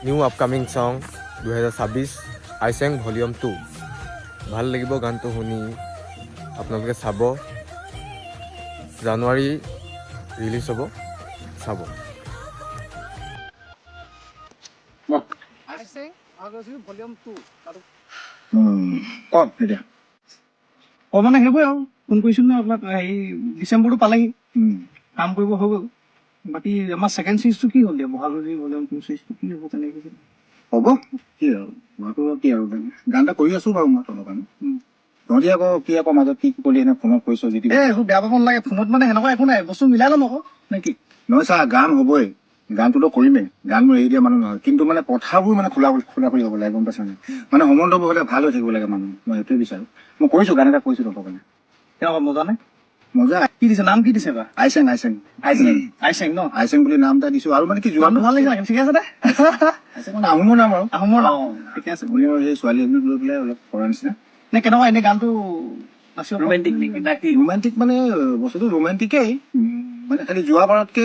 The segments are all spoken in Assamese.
নিউ আপকামিং ছং 2026, আইচেং ভলিউম 2। ভাল লাগিব গানটো শুনি, আপোনালোকে চাব। জানুৱাৰী ৰিলিজ হ'ব, চাব। ভলিউম 2। কওক এতিয়া। অ, মানে সেইবোৰে আৰু ফোন কৰিছিলো ন আপোনাক। হেৰি, ডিচেম্বৰটো পালেহি, কাম কৰিব হৈ গ'ল। বাকী আমাৰ ছেকেণ্ড চিৰিজটো কি হ'ল দিয়া? বহাগ ভলিউম 2 চিৰিজটো কি হ'ব, কেনেকে কি? হ'ব, কি আৰু, মইতো কি আৰু, গান এটা কৰি আছো বাৰু মই তলৰ কাৰণে। তহঁতি আকৌ কি আকৌ মাজত কি কলি, এনে ফোনত কৈছ যদি। এ, একো বেয়া পাব নালাগে। ফোনত মানে সেনেকুৱা একো নাই, বস্তু মিলাই ল'ম আকৌ, নে কি? নহয় চা, গান হ'বই, গানটোতো কৰিমেই। গান মই এৰি দিয়া মানুহ নহয়, কিন্তু মানে কথাবোৰ মানে খোলা খোলা কৰি হ'ব লাগে, গম পাইছা নাই? মানে সম্বন্ধবোৰ হ'লে ভাল হৈ থাকিব লাগে মানুহ, মই সেইটোৱে বিচাৰো। মই কৰিছো, গান এটা কৰিছো তহঁতৰ কাৰণে। কেনেকুৱা, মজা নে? মজা। কি দিছে নাম, কি দিছে বা? আইচেং, আইচেং, আইচেং। আইচেং ন? আইচেং বুলি নাম এটা দিছো। আৰু মানে কি, যোৱা নামটো ভাল লাগিছে, ঠিকে আছে দে। আইচেং মানে আহোমৰ নাম আৰু। আহোমৰ নাম, ঠিকে আছে। আহোমৰ সেই ছোৱালী এজনীক লৈ পেলাই অলপ কৰা নিচিনা। নে কেনেকুৱা, এনেই গানটো নাচিব? ৰোমান্টিক নেকি নাকি? ৰোমান্টিক মানে বস্তুটো ৰোমান্টিকেই, মানে খালি যোৱা বাৰতকে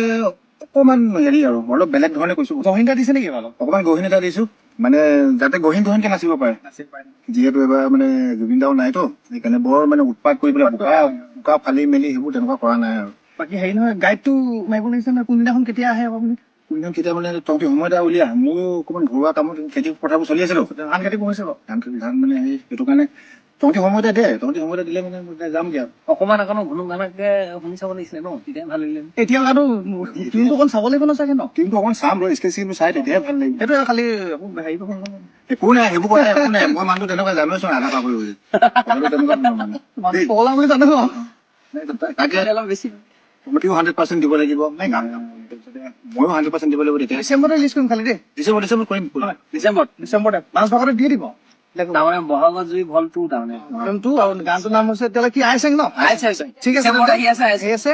অকণমান হেৰি আৰু অলপ বেলেগ ধৰণে কৈছো। গহীন এটা দিছে নেকি অলপ? অকণমান গহীন এটা দিছো, মানে যাতে গহীন গহীনকে নাচিব পাৰে। নাচিব পাৰে। যিহেতু এবাৰ মানে জুবিন দাও নাইতো, সেইকাৰণে বৰ মানে উৎপাত কৰি পেলাই বোকা বোকা ফালি মেলি সেইবোৰ তেনেকুৱা কৰা নাই আৰু। বাকী হেৰি নহয়, গাইডটো মাৰিব লাগিছে নহয়। কোনদিনাখন কেতিয়া আহে আকৌ আপুনি? কোনদিনাখন কেতিয়া মানে তহঁতি সময় এটা উলিয়া। মোৰো অকণমান ঘৰুৱা কামত খেতি পথাৰবোৰ চলি আছিলো। ধান খেতি কৰিছে বাৰু। ধান খেতি, ধান মানে সেই সেইটো কাৰণে তহঁতি সময় এটা দে। তহঁতি সময় এটা দিলে মানে মই যামগে আৰু। অকমান অকণ ঘুনুক ঘানাককে শুনি চাব লাগিছিলে ন, তেতিয়া ভাল লাগিলে। এতিয়া গানটো টিউনটো অকণ চাব লাগিব ন চাগে ন? কিন্তু অকণ চাম ৰ, স্কেচ চাই তেতিয়াহে ভাল লাগিব। সেইটোৱে খালি একো হেৰি কৰিব নালাগে। একো নাই, সেইবোৰ কথা একো নাই। মই মানুহটো তেনেকুৱা জানোৱেচোন, আধা পাহৰি গৈছো। কথাটো তেনেকুৱা নহয় মানে। মানুহ পগলা বুলি জানো ন। তাকে। অলপ বেছি। তহঁতিও 100% দিব লাগিব, গান গাম। তাৰপিছতে ময়ো 100% দিব লাগিব তেতিয়া। ডিচেম্বৰতে ৰিলিজ কৰিম খালি দেই। ডিচেম্বৰ, ডিচেম্বৰ কৰিম। ডিচেম্বৰত। ডিচেম্বৰতে মাছ ভাগতে দিয়ে দিব। তাৰমানে বহাগত জুই ভল 2 তাৰমানে। 2 আৰু গানটোৰ নাম হৈছে তেতিয়াহ'লে কি, আইচেং ন? আইছে, আইছে। ঠিক আছে। ডিচেম্বৰত আহি আছে, আইছে। আহি আছে।